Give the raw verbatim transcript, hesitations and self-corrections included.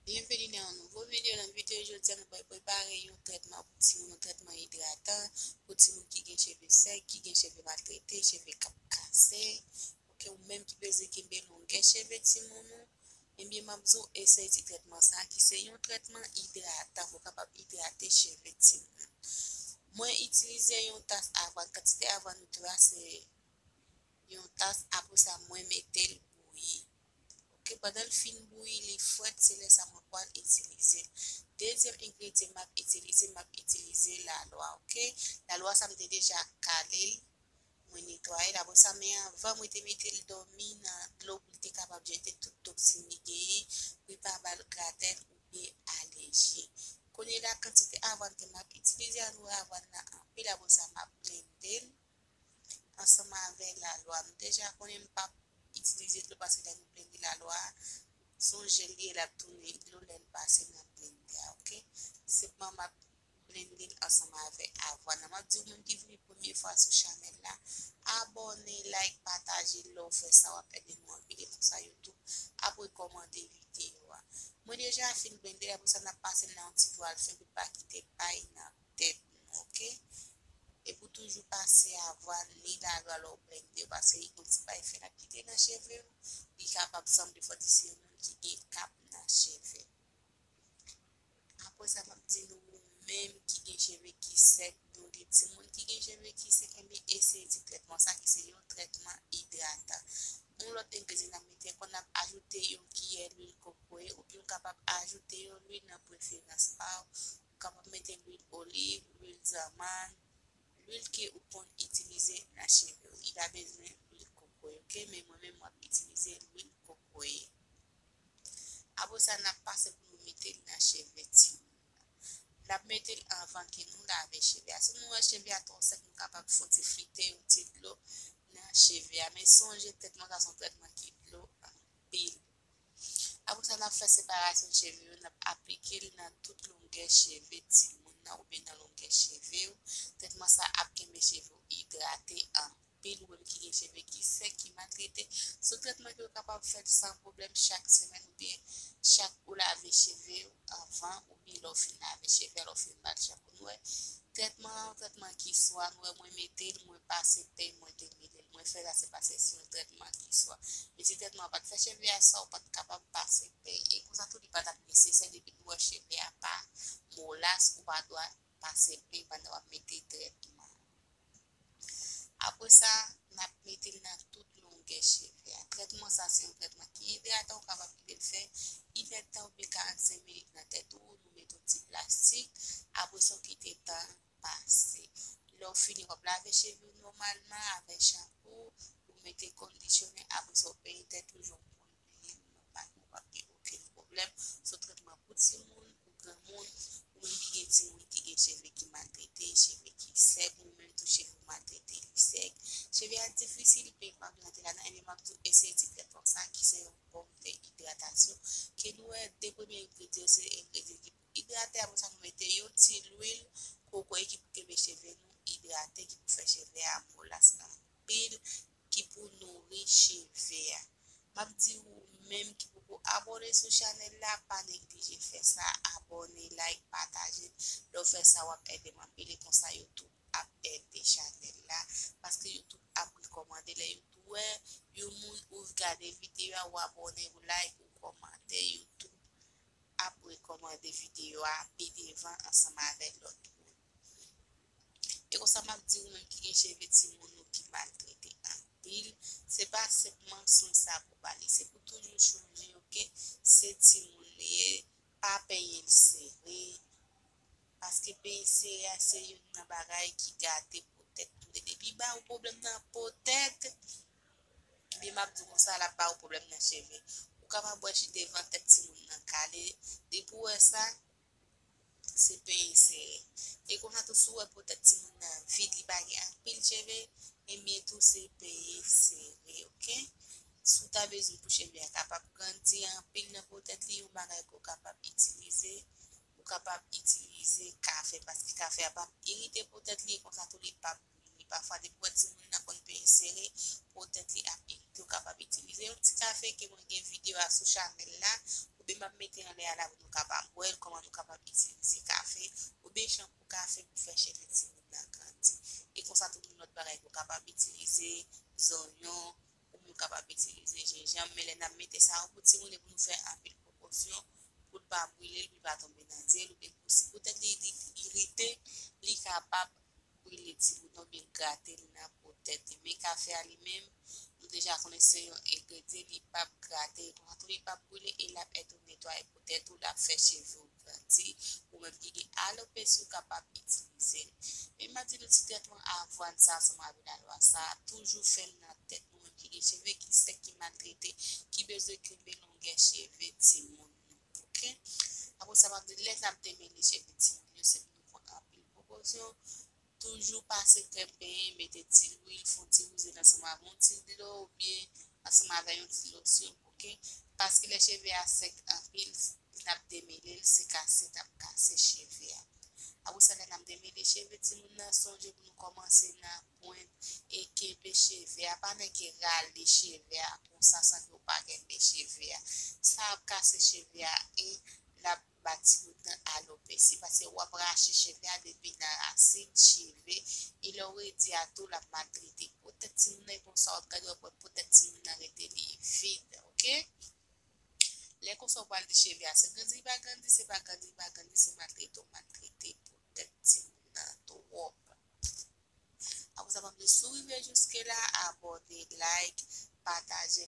Byenveni nan yon nouvo videyo. Nan videyo jodi a, nou pral prepare yon trètman pou timoun, yon trètman idratan pou timoun ki gen cheve sèk, ki gen cheve maltrete, cheve k ap kase. Ok, ou menm ki bezwen kenbe longè cheve timoun ou, ebyen, m ap di w eseye ti trètman sa ki se yon trètman idratan pou w kapab idrate cheve timoun. Mwen itilize yon tas avwàn, kantite avwàn ou te wè a se yon tas, apre sa mwen mete l bouyi. Ok, pandan l fin bouyi, li frèt, se lè sa mwen pral itilize l. Dezyèm engredyan m ap itilize, m ap itilize lalwa, ok? Lalwa sa m te deja kale l, mwen netwaye l, apre sa, men anvan mwen te mete l dòmi nan dlo pou l te kapab jete tout toksin li genyen, pou li pa ba l gratèl oubyen alèji. Kounye la, kantite avwàn ke m ap itilize a, nou wè avwàn nan anpil, apre sa m ap blende l ansanm avè lalwa. Nou deja konnen m p ap itilize dlo paske lè nou blende lalwa, se yon jèl li ye, l ap tounen dlo lè l pase nan blendè a, ok? Senpman, m ap blende l ansanm avè avwàn nan. M ap di ou menm ki vini premye fwa sou chanèl la, abòne, like, pataje, lè w fè sa, w ap ede nou anpil, e konsa YouTube ap rekòmande videyo a. Mwen deja fin blende l, apre sa, n ap pase l nan yon ti twal fen pou l pa kite pay nan tèt nou, ok? Epi w toujou pase avwàn ni lalwa lè w blende yo, paske li gon ti bay fè l ap kite nan cheve w, li kapab sanble fò di se yon moun ki gen kap nan cheve. Apre sa, m ap di nou, ou menm ki gen cheve ki sèk, nou gen timoun ki gen cheve ki sèk, ebyen, eseye ti trètman sa ki se yon trètman idratan. Yon lòt engredyan n ap mete ankò, n ap ajoute yon kiyè lwil kokoye, oubyen w kapab ajoute yon lwil nan preferans pa w. Ou kapab mete lwil oliv, lwil zanmann, lwil ke ou konn itilize nan cheve w. Li pa bezwen lwil kokoye, ok? Men mwen menm, m ap itilize lwil kokoye. Apre sa, n ap pase pou nou mete l nan cheve timoun nan. N ap mete l anvan ke nou lave cheve a. Si nou wè cheve a twò sèk, nou kapab fè yon ti flite yon ti dlo nan cheve a. Men sonje, trètman sa se yon trètman ki dlo anpil. Apre sa, n ap fè separasyon cheve yo, n ap aplike l nan tout longè cheve timoun nan oubyen nan longè cheve w. Trètman sa ap kenbe cheve w idrate anpil, ou menm ki gen cheve ki sèk, ki maltrete. Se yon trètman ke w kapab fè l san pwoblèm chak semèn oubyen chak ou lave cheve w anvan oubyen lè w fin lave cheve a, lè w fin ba l chanpou. Nou wè, trètman an, trètman ki swa, nou wè mwen mete l, mwen pase peny, mwen demele l. Mwen fè sa se paske se yon trètman ki swa. Men si trètman an pa t fè cheve a swa, ou pa t kapab pase peny. E konsa tou, li pa t ap nesesè, depi nou wè cheve a pa molas, ou pa dwa pase peny pandan w ap mete trètman. Apre sa, n ap mete l nan tout longè cheve a. Trètman sa se yon trètman ki idratan, ou kapab kite l fè inèdtan oubyen karannsenk minit nan tèt ou, nou mete yon ti plastik, apre sa w kite tan pase. Lè w fini, w ap lave cheve w nòmalman avèk chanpou, ou mete kondisyonè, apre sa w penyen tèt ou jan w konn penyen l nòmalman, w p ap gen okenn pwoblèm. Se yon trètman pou timoun, pou granmoun, ou menm ki gen timoun ki gen cheve ki maltrete, cheve ki sèk, ou menm tou cheve w maltrete, li sèk. Cheve a difisil, penyen pa vle rantre ladan, ebyen m ap di w eseye ti trètman sa ki se yon pòm de idratasyon, ke nou wè de premye engredyan yo se engredyan ki idrate, apre sa nou mete yon ti lwil kokoye ki pou kenbe cheve nou idrate, ki pou fè cheve a molas anpil, ki pou nouri cheve a. M ap di ou menm ki poko abòne sou chanèl la, pa neglije fè sa, abòne, like, pataje. Lè w fè sa, w ap ede m anpil, e konsa YouTube ap ede chanèl la, paske YouTube ap rekòmande. Lè YouTube wè yon moun ou gade videyo a, ou abòne, ou like, ou kòmante, YouTube ap rekòmande videyo a pi devan ansanm avèk lòt moun. E konsa m ap di ou menm ki gen cheve timoun ou ki maltrete anpil, se pa senpman swen sa pou ba li, se pou toujou chonje yo ke se timoun li ye, pa penyen l sere, paske penyen sere a se youn nan bagay ki gate po tèt tou. Depi ba ou pwoblèm nan po tèt, ebyen m ap di w konsa, l ap ba ou pwoblèm nan cheve. Ou kapab wè chita devan tèt timoun nan kale. Depi w wè sa, se penyen sere. E konsa tou, si w wè po tèt timoun nan vid, li pa gen anpil cheve, ebyen tou se penyen sere, ok? Si w ta bezwen pou cheve a kapab grandi anpil nan po tèt li, yon bagay ke w kapab itilize, ou kapab itilize kafe, paske kafe a p ap irite po tèt li, e konsa tou li p ap brile. Pafwa, depi w wè timoun nan konn penyen sere, po tèt li ap irite, ou kapab itilize yon ti kafe ke mwen gen videyo a sou chanèl la, ou Men m ap mete anlè a la pou nou kapab wè l, kòman nou kapab itilize kafe oubyen chanpou kafe pou fè cheve timoun nan grandi. E konsa tou, gen lòt bagay nou kapab itilize, zonyon, ou nou kapab itilize jenjanm, men lè n ap mete sa yo pou timoun e pou nou fè anpil prekosyon pou l pa brile l, pou l pa tonbe nan zye l, oubyen pou si poutèt li iri- irite, li kapab brile timoun nan oubyen grate l nan po tèt li. Men kafe a li menm, nou deja konnen se yon engredyan, li p ap grate, konsa tou li p ap brile e l ap èd ou netwaye po tèt ou, l ap fè cheve w grandi. Ou menm ki gen alopesi, ou kapab itilize l. Men m ap di nou ti tretman avwàn sa ansanm avè lalwa sa, toujou fè l nan tèt nou menm ki gen cheve ki sèk, ki maltrete, ki bezwen kenbe longè cheve timoun nou. Oke? Apre sa, m ap di lè n ap demele cheve timoun yo, se pou nou pran anpil prekosyon. Toujou pase krèm penyen, mete ti lwil, fè yon ti wouze l ansanm avè yon ti dlo oubyen ansanm avè yon ti losyon, oke? Paske lè cheve a sèk anpil, n ap demele l, se kase n ap kase cheve a. Apre sa, lè n ap demele cheve timoun nan, sonje pou nou kòmanse nan pwent e kenbe cheve a, pa nèke rale cheve a konsa san ke w pa kenbe cheve a. Sa ap kase cheve a e l ap ba timoun nan alopesi, paske w ap rache cheve a depi nan rasin cheve, e lè w redi a tou, l ap maltrete po tèt timoun nan, e konsa w ap gade w ap wè po tèt timoun nan rete li vid, oke? Lè konsa w pral di cheve a se grandi li pa grandi, se pa grandi li pa grandi, se maltrete w maltrete po tèt timoun nan twòp. Apre sa, m ap di si w rive jiske la, abòne, like, pataje,